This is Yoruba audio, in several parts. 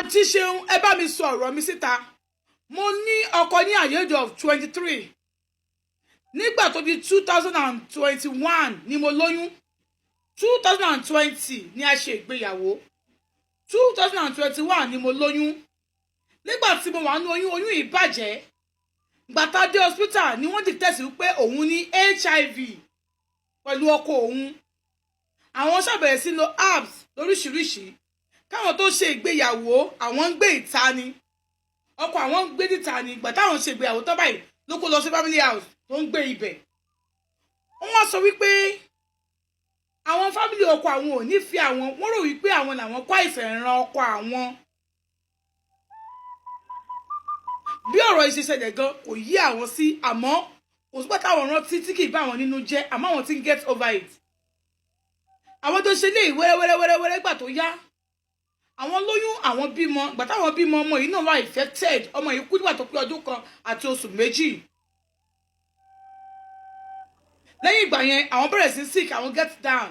Àǹtí Ṣeun, ẹ bá mi sọ ọ̀rọ̀ mi síta. Mo ní ọkọ ní at the age of 23. Nígbà tó di 2021 ni mo lóyún. 2020 ni a ṣe ìgbéyàwó, 2021 ni mo lóyún. Nígbà tí mo wà ní oyún, oyún yìí bàjẹ́. Ìgbà tá a dé hospital ni wọ́n detect wípé òun ní HIV pẹ̀lú ọkọ òun. Àwọn ṣàbẹ̀rẹ̀ sí lo herbs lóríṣiríṣi. Káwọn tó ṣe ìgbéyàwó, àwọn ń gbé ìta ni, ọkọ àwọn ń gbé níta ni. Ìgbà táwọn ṣe ìgbéyàwó tán báyìí ló kó lọ sí family house tó ń gbé ibẹ̀. Wọ́n wá sọ wípé àwọn family ọkọ àwọn ò nífẹ̀ẹ́ àwọn. Wọ́n rò wípé àwọn làwọn kó àìsàn ìran ọkọ àwọn. Bí ọ̀rọ̀ yìí ṣe ṣẹlẹ̀ gan kò yí àwọn sí, àmọ́ kò sígbà táwọn rántí tí kì í bá àwọn nínú jẹ́, àmọ́ àwọn ti ń get over it. Àwọn tó ṣe lé wẹ́rẹ́wẹ́rẹ́wẹ́rẹ́, gbà tó yá, àwọn lóyún, àwọn bímọ. Gbà táwọn bímọ, ọmọ yìí náà wà infected. Ọmọ yìí kú nígbà tó pé ọdún 1 àti oṣù 2. Lẹ́yìn ìgbà yẹn, àwọn bẹ̀rẹ̀ sí sick, àwọn get down.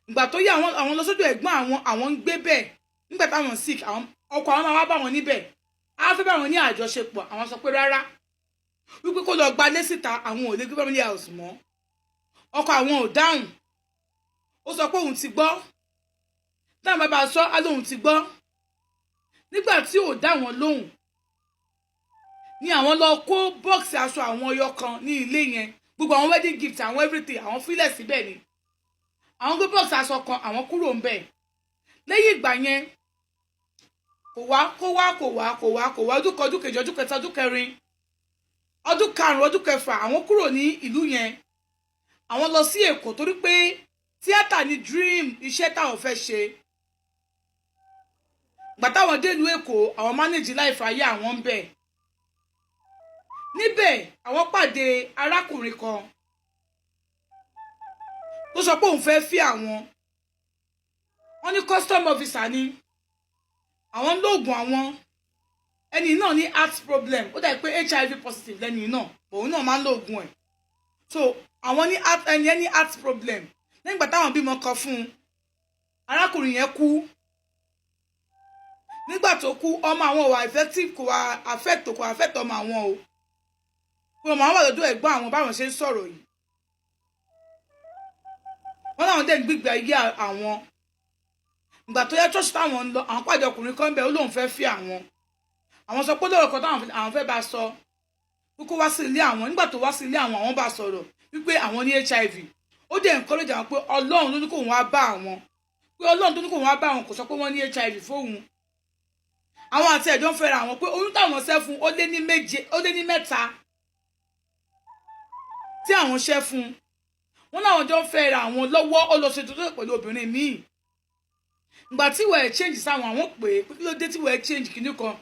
Ìgbà tó yá, àwọn lọ sọ́dọ̀ ẹ̀gbọ́n àwọn, àwọn ń gbé bẹ̀. Nígbà táwọn sick, àwọn ọkọ àwọn máa wá bá wọn níbẹ̀, á fẹ́ bá wọn ní àjọṣepọ̀. Àwọn sọ pé rárá, wípé kó lọ gbalé síta, àwọn ò lè gbé family house mọ́. Ọkọ àwọn ò dáhùn. Ó sọ pé òun ti gbọ́. Táwọn bàbá sọ á lóun ti gbọ́. Nígbà tí ò dá wọn lóhùn ni àwọn lọ kó box aṣọ àwọn ọyọ kan ní ilé yẹn, gbogbo àwọn wedding gift àwọn, everything, àwọn fílẹ̀ síbẹ̀ ni. Àwọn gbé box aṣọ kan, àwọn kúrò ń bẹ̀. Lẹ́yìn ìgbà yẹn, kò wá, kó wá, kò wá, kò wá, kò wá. Ọdún kan, ọdún kejì, ọdún kẹta, ọdún kẹrin, ọdún karùn-ún, ọdún kẹfà, àwọn kúrò ní ìlú yẹn. Àwọn lọ sí Èkó torí pé tíátà ni dream iṣẹ́ táwọn fẹ́ ṣe. Gbà táwọn dé ìlú Èkó, àwọn manage life ayé àwọn ń bẹ̀. Níbẹ̀, àwọn pàdé arákùnrin kan tó sọ pé òun fẹ́ fi àwọn. Wọ́n ní custom officer ni. Àwọn ń lóògùn àwọn. Ẹni náà ní heart problem. Ó dàbí pé HIV positive lẹ́ni náà, òun náà máa ń lóògùn ẹ̀. So àwọn ní heart, ẹni ní heart problem. Lẹ́yìn ìgbà táwọn bímọ kan fún un, arákùnrin yẹn kú. Nígbà tó kú, ọmọ àwọn ò wà effective, kò wà affect, kò affect ọmọ àwọn o, pé ọmọ àwọn wà lọ́dọ̀ ẹ̀gbọ́n àwọn báwọn ṣe ń sọ̀rọ̀ yìí. Wọ́n láwọn dẹ̀ ń gbígbé ayé àwọn. Ìgbà tó yẹ, church táwọn ń lọ, àwọn pàdé ọkùnrin kan bẹ́ẹ̀. Ó lóun fẹ́ fi àwọn. Àwọn sọ pé lọ́rọ̀ kan táwọn àwọn fẹ́ bá sọ, kókó wá sí ilé àwọn. Nígbà tó wá sí ilé àwọn, àwọn bá sọ̀rọ̀ wípé àwọn ní HIV. Ó dẹ̀ encourage àwọn pé Ọlọ́run ló ní kóun wá bá àwọn, pé Ọlọ́run tó ní kóun wá bá àwọn kò sọ pé wọ́n ní HIV fóun. Àwọn àti ẹ̀jọ́ ń fẹ́ra àwọn, pé oyún táwọn ṣẹ́ fún, ó lé ní méje, ó lé ní mẹ́ta tí àwọn ṣẹ́ fún. Wọn láwọn jọ ń fẹ́ra àwọn lọ́wọ́, ó lọ ṣe tuntun pẹ̀lú obìnrin míì. Ìgbà tí ìwà ẹ̀ change sáwọn, àwọn pè é pé kí ló dé tí ìwà ẹ̀ change kìíní kan.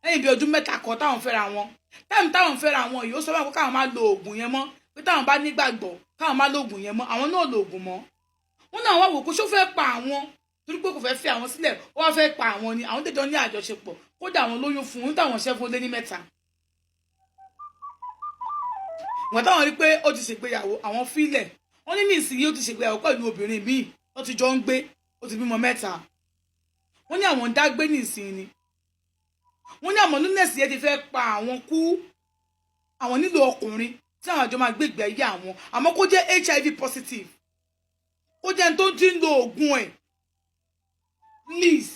Lẹ́yìn bí ọdún 3 kan táwọn fẹ́ra wọn, táwọn táwọn fẹ́ra wọn yìí, ó sọ wọn pé káwọn má lo oògùn yẹn mọ́, pé táwọn bá nígbàgbọ́, káwọn má lo oògùn yẹn mọ́. Àwọn náà lo oògùn mọ́. Wọn náà wá wò kó ṣó fẹ́ pa àwọn torí pé kò fẹ́ fi àwọn sílẹ̀, ó wá fẹ́ pa àwọn ni. Àwọn tẹ̀jọ́ ní àjọṣepọ̀, kódà àwọn lóyún fún un táwọn ṣẹ́ fún lé ní mẹ́ta. Ìgbà táwọn rí pé ó ti ṣègbéyàwó, àwọn fílẹ̀. Wọ́n ní ní ìsinyìí, ó ti ṣègbéyàwó pẹ̀lú obìnrin míì, ó ti jọ ń gbé, ó ti bímọ mẹ́ta. Wọ́n ní àwọn ń dágbé ní ìsinyìí ni. Wọ́n ní àwọn nínẹ̀sì yẹn ti fẹ́ pa àwọn kú. Àwọn nílò ọkùnrin tí àwọn àjọ máa gbégbé ayé àwọn, àmọ́ kó jẹ́ HIV positive, kó jẹ́ ẹni tó ti ń lo oògùn ẹ̀. Please,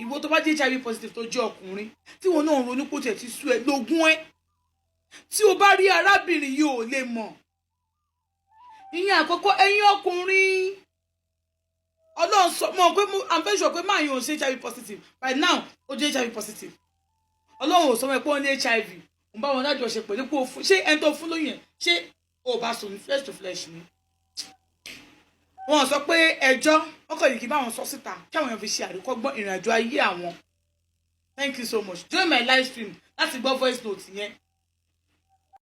ìwọ tó bá jẹ́ HIV positive, tó jẹ́ ọkùnrin, tí wọn náà ronú pé ó tiẹ̀ ti sú ẹ, lóògùn ẹ. Tí o bá rí arábìnrin yìí, ò lè mọ̀. Ìyẹn àkọ́kọ́. Ẹ̀yin ọkùnrin, Ọlọ́run sọ mọ̀ pé I'm very sure pé máa yàn ò ṣe HIV positive. By now, ó jẹ́ HIV positive. Ọlọ́run ò sọ mọ́ ẹ pé wọ́n ní HIV, ń bá wọn dájọ́ ṣe pẹ̀lú pé o fún, ṣé ẹni tó fún lóyún ẹ̀, ṣé o bá sùn ní flesh to flesh ni? Wọ́n sọ pé ẹjọ́ wọ́n kàn ní kí bá wọn sọ síta kí àwọn èèyàn fi ṣe àríkọ́gbọ́n ìrìn àjò ayé àwọn. Thank you so much. Join my live stream láti gbọ́ voice note yẹn.